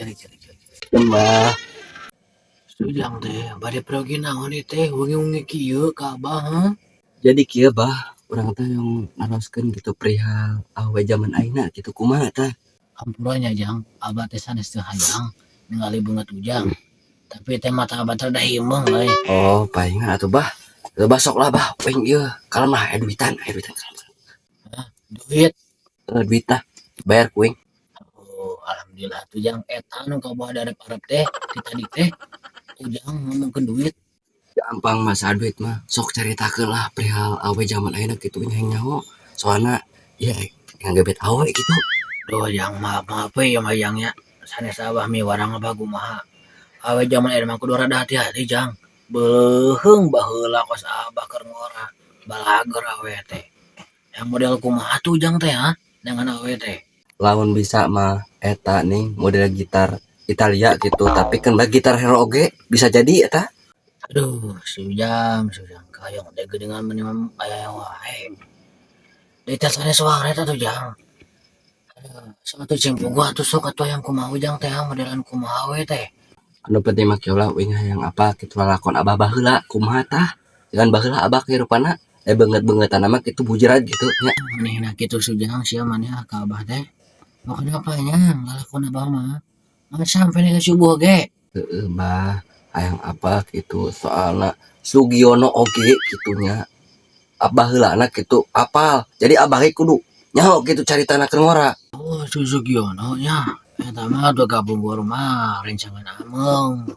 Cari cari cari. Bah. Ujang teh bade pergi naon ieu teh wengi-wengi kieu ka Abah, heuh? Jadi kieu, Bah, urang teh yang naroskeun gitu perihal awewe zaman ayeuna gitu, kumaha tah? Hampura nya, Jang, Abah teh sanes teu hayang ningali beungeut Ujang. Tapi teh mata Abah teh rada himeung euy. Oh, palingan atuh, Bah. Teu basok lah, Bah, uing ieu kalem lah, aya duitan kalem. Hah, duit? Eh, duit tah, bayar ku uing. Oh, alhamdulillah tuh, Jang, eta nu kabawa darep-arep teh ti tadi teh Ujang ngomongkeun duit. Gampang masalah duit mah, sok caritakeun lah perihal awewe zaman ayeuna kitu hayang nyaho. Soalna ieu ngagebet awewe gitu. Duh, Jang, maaf maaf we ieu mah, Jang, nya. Sanes Abah miwarang apa kumaha. Awewe zaman ayeuna mah kudu rada hati-hati, Jang. Beuheung baheula kos Abah keur ngora, balager awewe teh. Yang model kumaha tuh Ujang teh, ha? Dengan awewe teh. Lamun bisa mah eta nih model gitar Italia gitu, tapi kan gitar hero oge bisa jadi eta. Aduh, si Ujang, si Ujang kaayong teh geuningan meni mah aya wae. Di teh sanes suara eta tuh, Jang. Aduh, sok atuh cing puguh atuh, sok atuh hayang kumaha Ujang teh, ha, modelan kumaha we teh. Anu penting mah kieu lah, uing hayang apa kitu lalakon Abah baheula kumaha tah? Jangan baheula Abah kehirupanna eh beungeut-beungeutan mah kitu bujrag gitu nya. Manehna kitu si Ujang sia maneh ka Abah teh. Pokona apa nya lalakon Abah mah. Mah sampe ka subuh ge. Heeh, Bah, hayang apa gitu soalna Sugiono oge kitu nya. Abah heulana kitu apal. Jadi Abah ge kudu nyaho kitu caritana keur ngora. Oh, si Sugiono nya. Eta mah tuh kapungkur mah rencangan ameng.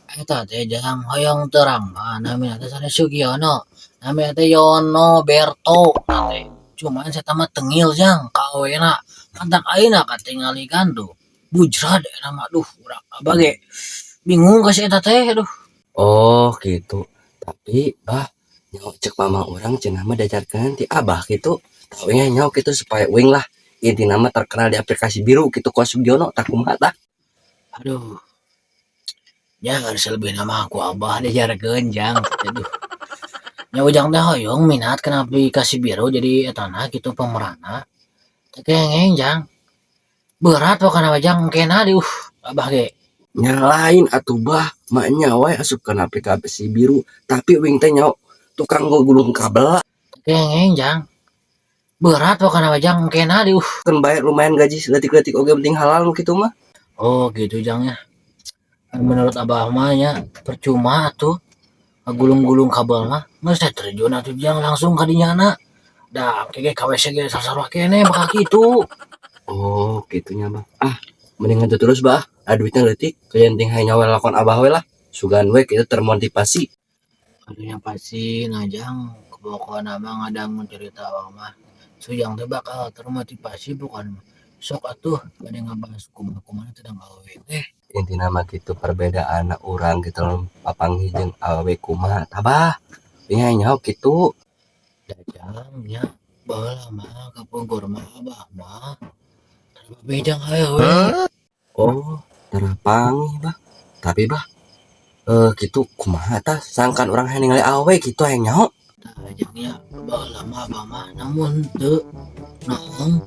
Eta teh, Jang, hoyong terang mah namina teh sanes Sugiono. Namina teh Yono Berto teh. Cuman saya mah tengil, Jang, ka awena. Matak ayeuna katingali kan tuh. Bujrad eta mah, duh, urang Abah ge bingung ka si eta teh, aduh. Oh, gitu. Tapi Bah, nyaho cek mama urang cenah mah diajarkeun ti Abah gitu. Tah uing nyaho kitu supaya uing lah intina mah terkenal di aplikasi biru gitu kos Sugiono tah, kumaha tah? Aduh. Ya harus lebih nama aku Abah diajarkeun, Jang. Aduh. Nya Ujang teh hoyong minat kana aplikasi biru jadi etana gitu pemeranna. Teu kengeng, Jang. Berat pokona mah, Jang, engkena di Abah ge. Nya lain atuh, Bah, maknya wae asup kana aplikasi biru, tapi uing teh nyaho tukang gulung kabel. Teu kengeng, Jang. Berat pokona mah, Jang, engkena di Keun bae lumayan gaji leutik-leutik oge penting halal nu kitu mah. Oh, gitu, Jang, ya. Menurut Abah mah nya percuma atuh ngagulung-gulung kabel mah. Geus teh terjun atuh, Jang, langsung ka dinyana. Da engke ge ka WC ge sasarua keneh bakal kitu. Oh, kitu nya, Bah. Ah, mendingan teu terus, Bah. Ah, duitnya leutik, yang penting hayang nyaho lalakon Abah we lah. Sugan we kitu termotivasi. Aduh, yang pasti nah, Jang, pokona mah ngadangu cerita Abah mah. Sujang teh bakal termotivasi pokona mah. Sok atuh bade ngabahas kumaha-kumaha tentang awewe teh. Intina mah kitu perbedaan urang gitu papanggih jeung awewe kumaha tah, Bah? Nya nyaho kitu. Da, Jang, nya baheula mah kapungkur mah Abah mah tara bejang awewe. Oh, tara panggih, Bah. Tapi Bah, eh kitu kumaha tah sangkan urang hayang ningali awewe kitu hayang nyaho. Tah, Jang, nya baheula mah Abah mah namun teu noong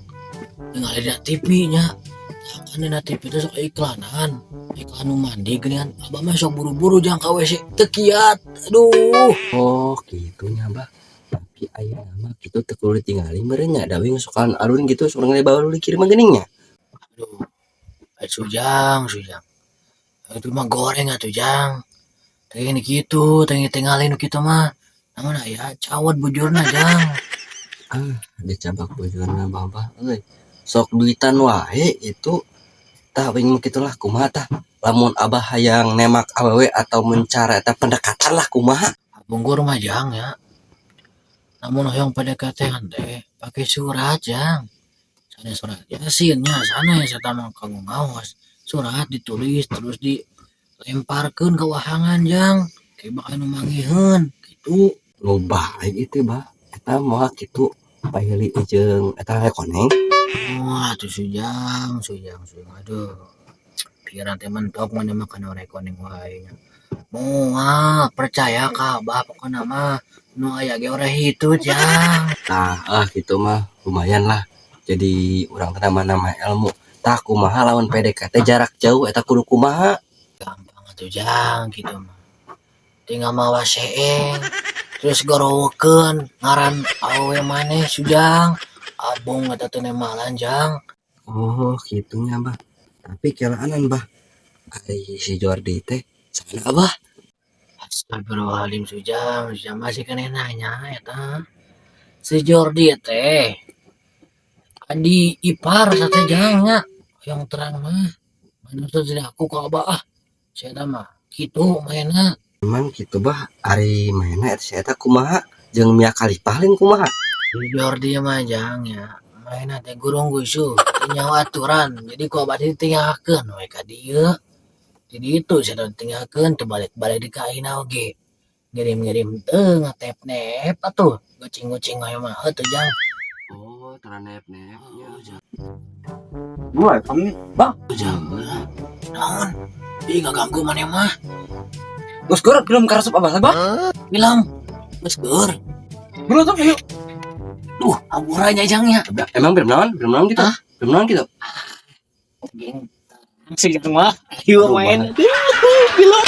ningali dina TV nya. Tah kan dina TV teh sok iklanan. Iklan nu mandi geuningan, Abah mah sok buru-buru, Jang, ka WC teu kiat. Aduh. Oh, kitu nya, Bah. Tapi ayeuna mah kitu teu kudu ditingali meureun nya, da uing sok alun gitu sok ningali batur kieu mah geuning nya. Aduh. Eh, Sujang, Sujang. Itu mah goreng atuh, Jang. Teu ini kitu, teu tingali nu kitu mah. Namun aya cawat bujurna, Jang. Ah, dicabak bujurna Babah euy. Sok duitan wae itu. Tah, uing mah kitu lah, kumaha tah? Lamun Abah hayang nemak awewe atau mencara eta pendekatan lah kumaha? Kapungkur mah, Jang, ya. Lamun hoyong PDKT-an teh pake surat, Jang. Sanes surat yasin nya, sanes eta mah kanggo ngaos. Surat ditulis terus dilemparkeun ka wahangan, Jang. Kayak bakal nu manggiheun kitu. Nu bae itu, Bah. Eta moal kitu pahili jeung eta koneng. Wah, tuh Sujang, Sujang, Sujang. Aduh. Pikiran teh mentok maneh mah kana rekoning wae nya. Moal percaya ka Abah pokona mah nu aya ge ora hitut, Jang. Nah, ah gitu mah lumayan lah. Jadi urang teh nama-nama ilmu. Tah, kumaha lawan PDKT jarak jauh eta kudu kumaha? Gampang atuh, Jang, gitu mah. Tinggal mawa seeng terus gorowokeun ngaran awewe maneh, Sujang. Abong eta teh nemalan, Jang. Oh, kitu nya, Bah. Tapi kelaanan, Bah. Ari si Jordi teh sana, Abah? Astagfirullahaladzim, Sujang, Sujang masih keneh nanya eta. Si Jordi teh adi ipar sate, Jang, nya. Yang terang mah. Mana tuh tidak aku ke abah ah. Saya mah kitu mainna. Emang gitu, Bah, ari mainna eta si eta kumaha jeung Mia Khalifa lain kumaha? Si Jordi mah, Jang, ya. Mainna teh gurung gusuh, teu nyaho aturan. Jadi ku abah teh ditinggalkeun we ka dieu. Jadi itu saya tinggalkeun teu balik-balik di ka ayeuna oge. Ngirim-ngirim teu ngatep-nep atuh. Goceng-goceng wae mah heuh teu, Jang. Oh, tara nep-nep nya. Gua kamu, Bang. Jang. Naon? Ih, ngaganggu maneh mah. Geus keur film karesep Abah teh, Bang. Film. Geus keur. Bro tuh, ayo. Duh, hampura nya, Jang, nya. Emang film naon? Film naon gitu? Hah? Film naon gitu? Geng. Si Jang mah. Ayo Aduh, main. Aduh, film.